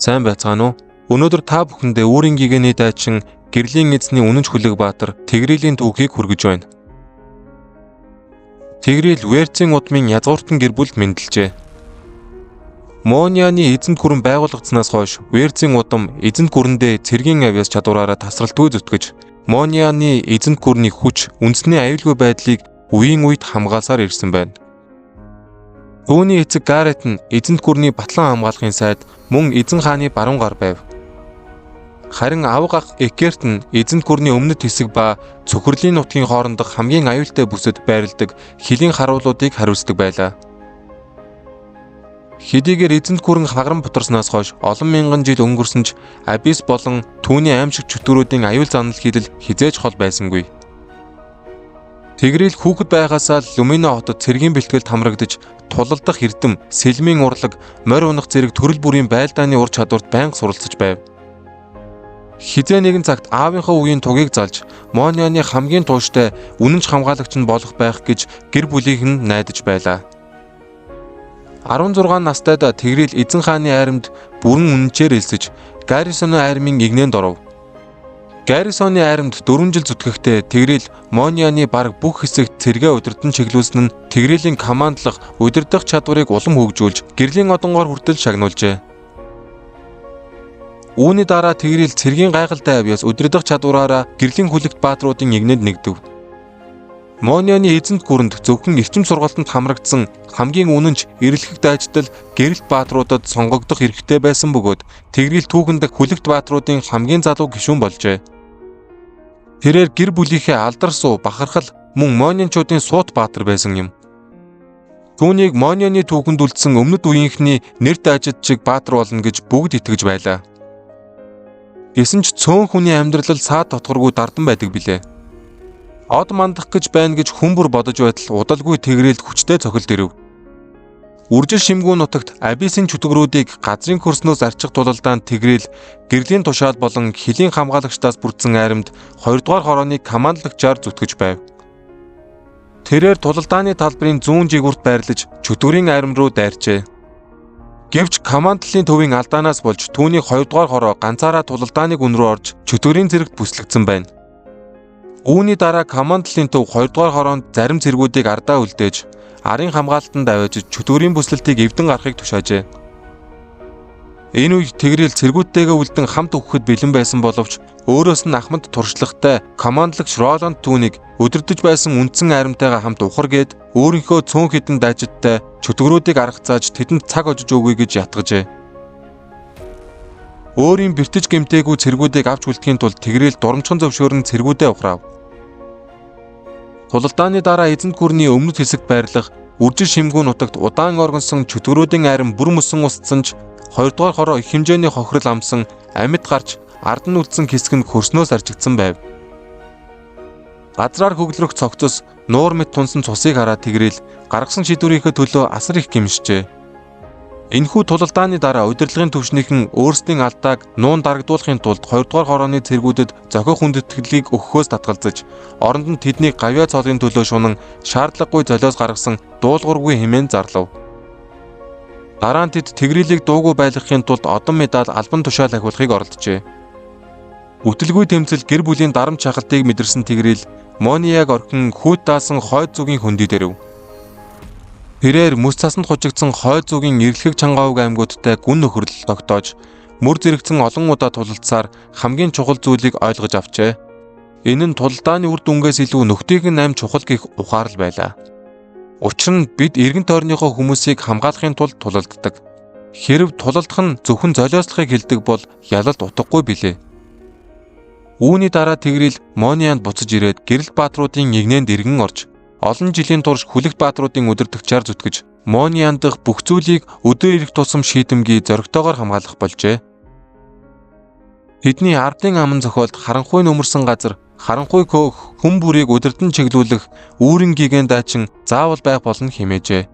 Сайн байцгаана уу? Өнөөдөр та бүхэндээ үүрийн гэгэний дайчин гэрлийн эзний үнэнч хүлэг баатар Тэгрилийн түүхийг хүргэж байна. Тэгрил Верцийн удмын язгууртан гэр бүлд мэндэлжээ. Моньяны эзэнт гүрэн байгуулагдсанаас хойш Верцийн удам эзэнт гүрэндээ цэргийн авьяас чадвараараа тасралтгүй зүтгэж Моньяны эзэнт гүрний хүч, үндэсний аюулгүй байдлыг үеийн үед хамгаалсаар ирсэн байна. Түүний эцэг Гарет нь эзэнт гүрний батлан хамгаалахын сайд мөн эзэн хааны баруун гар байв. Харин авга ах Экерт нь эзэнт гүрний өмнөд хэсэг ба цөхрөлийн нутгийн хоорондох хамгийн аюултай бүсэд байрладаг хилийн харуулуудыг хариуцдаг байлаа. Хэдийгээр эзэнт гүрэн хагаран бутарснаас хойш олон мянган жил өнгөрсөн ч Абис болон түүний аймшиг чөтгөрүүдийн аюул занал хийдэл хэзээ ч хол байсангүй. Тэгрэл хүүхэд байгаасаа л Люмино хотод цэргийн бэлтгэлд хамрагдаж тулалдах эрдэм, сэлмийн урлаг, морь унах зэрэг төрөл бүрийн байлдааны ур чадварт байнга суралцаж байв. Хэзээ нэгэн цагт аавынхаа үеийн тугийг залж Моньяны хамгийн тууштай үнэнч хамгаалагч нь болох байх гэж гэр бүлийнх нь найдаж байлаа. 16 настайд Тэгрэл эзэн хааны айрамд бүрэн үнэнчээр элсэж Гаррисоны айрамын эгнээнд оров. Гаррисоны айрамд 4 жил зүтгэхдээ Тэгрэл Моньяны бараг бүх хэсэгт цэргээ удирдан чиглүүлсэн нь Тэгрэлийн командлах, удирдах чадварыг улам хөгжүүлж гэрлийн одонгоор хүртэл шагнуулжээ. Үүний дараа Тэгрэл цэргийн гайхалтай авьяас удирдах чадвараараа гэрлийн хүлэгт баатруудын эгнээнд нэгдэв. Моньяны эзэнт гүрэнд зөвхөн эрчим сургалтанд хамрагдсан хамгийн үнэнч эрэлхэг дайчдал гэрэлт баатруудад сонгогдох эрхтэй байсан бөгөөд Тэгрэл түүхэн дэх хүлэгт баатруудын хамгийн залуу гишүүн болжээ. Тэрээр гэр бүлийнхээ алдар суу бахархал мөн Моньянчуудын суут баатар байсан юм. Түүнийг Моньяны түүхэнд үлдсэн өмнөд үеийнхний нэр дайчид шиг баатар болно гэж бүгд итгэж байлаа. Гэсэн ч цөөн хүний амьдрал саад дотгоргүй дардан байдаг билээ. Од мандах гэж байна гэж хүн бүр бодож байтал удалгүй Тэгрэлд хүчтэй цохилт ирэв. Үржил шимгүү нутагт Абисийн чөтгөрүүдийг газрын хөрснөөс арчих тулалдаанд Тэгрэл гэрлийн тушаал болон хилийн хамгаалагчдаас бүрдсэн айрамд 2 дугаар хорооны командлагчаар зүтгэж байв. Тэрээр тулалдааны талбарын зүүн жигүүрт байрлаж чөтгөрийн айрам руу дайрчээ. Гэвч командлын төвийн алдаанаас болж түүний 2 дугаар хороо ганцаараа тулалдааны гүн рүү орж чөтгөрийн зэрэгт бүслэгдсэн байна. Үүний дараа командлын төв 2 дугаар хороонд зарим цэргүүдийг ардаа үлдээж арын хамгаалтанд аваажиж чөтгөрийн бүслэлтийг эвдэн гарахыг тушаажээ. Энэ үед Тэгрэл цэргүүдтэйгээ үлдэн хамт үхэхэд бэлэн байсан боловч өөрөөс нь ахмад туршлагатай командлагч Роланд түүнийг өдөрдөж байсан үндсэн айрамтайгаа хамт ухар гээд өөрийнхөө цөөн хэдэн дайчидтай чөтгөрүүдийг арга зааж тэдэнд цаг ожиж өгье гэж ятгажээ. Өөрийн бэртэж гэмтээгүй цэргүүдийг авч үлдэхийн тулд Тэгрэл дурамчхан зөвшөөрөн цэргүүдээ ухраав. Тулалдааны дараа эзэнт гүрний өмнөд хэсэгт байрлах үржил шимгүү нутагт удаан оргонсон чөтгөрүүдийн айрам бүр мөсөн устсан ч 2 дугаар хороо их хэмжээний хохирол амсан амьд гарч ард нь үлдсэн хэсэг нь хөрснөөс арчигдсан байв. Газраар хөглөрөх цогцос нуур мэт тунсан цусыг хараад Тэгрэл гаргасан шийдвэрийнхээ төлөө асар их гэмшжээ. Энэхүү тулалдааны дараа удирдлагын түвшнийхэн өөрсдийн алдааг нуун дарагдуулахын тулд 2 дугаар хорооны цэргүүдэд зохих хүндэтгэлийг өгөхөөс татгалзаж, оронд нь тэднийг гавьяа цолын төлөө шунан шаардлагагүй золиос гаргасан дуулуургүй хэмээн зарлав. Дараа нь тэд Тэгрэлийг дуугүй байлгахын тулд одон медаль албан тушаал ахиулахыг оролджээ. Бүтэлгүй тэмцэл гэр бүлийн дарамт шахалтыг мэдэрсэн Тэгрэл Моньяг орхин хүйт даасан хойд зүгийн хөндийд ирэв. Тэрээр мөс цасанд хужигдсан хойд зүгийн эрэлхэг чангаавг аймагуудтай гүн нөхөрлөл тогтоож мөр зэрэгцэн олон удаа тулалдсаар хамгийн чухал зүйлийг ойлгож авчээ. Энэ нь тулалдааны үр дүнгээс илүү нөхдийг нь аим чухал гэх ухаарал байлаа. Учир нь бид эргэн тойрныхоо хүмүүсийг хамгаалахын тулд тулалддаг. Хэрв тулалдах нь зөвхөн золиослохыг хэлдэг бол ялалт утгагүй билээ. Үүний дараа Тэгрэл Моньянд буцаж ирээд гэрэлт баатруудын эгнээнд эргэн орж олон жилийн турш хүлэгт баатруудын удирдагчаар зүтгэж Моньян дахь бүх зүйлийг өдөр ирэх тусам шийдэмгий зоригтойгоор хамгаалах болжээ. Тэдний ардын аман зохиолд харанхуй нөмөрсөн газар харанхуй хөөх хүн бүрийг удирдан чиглүүлэх үүрэн гигэн дайчин заавал байх болно хэмээжээ.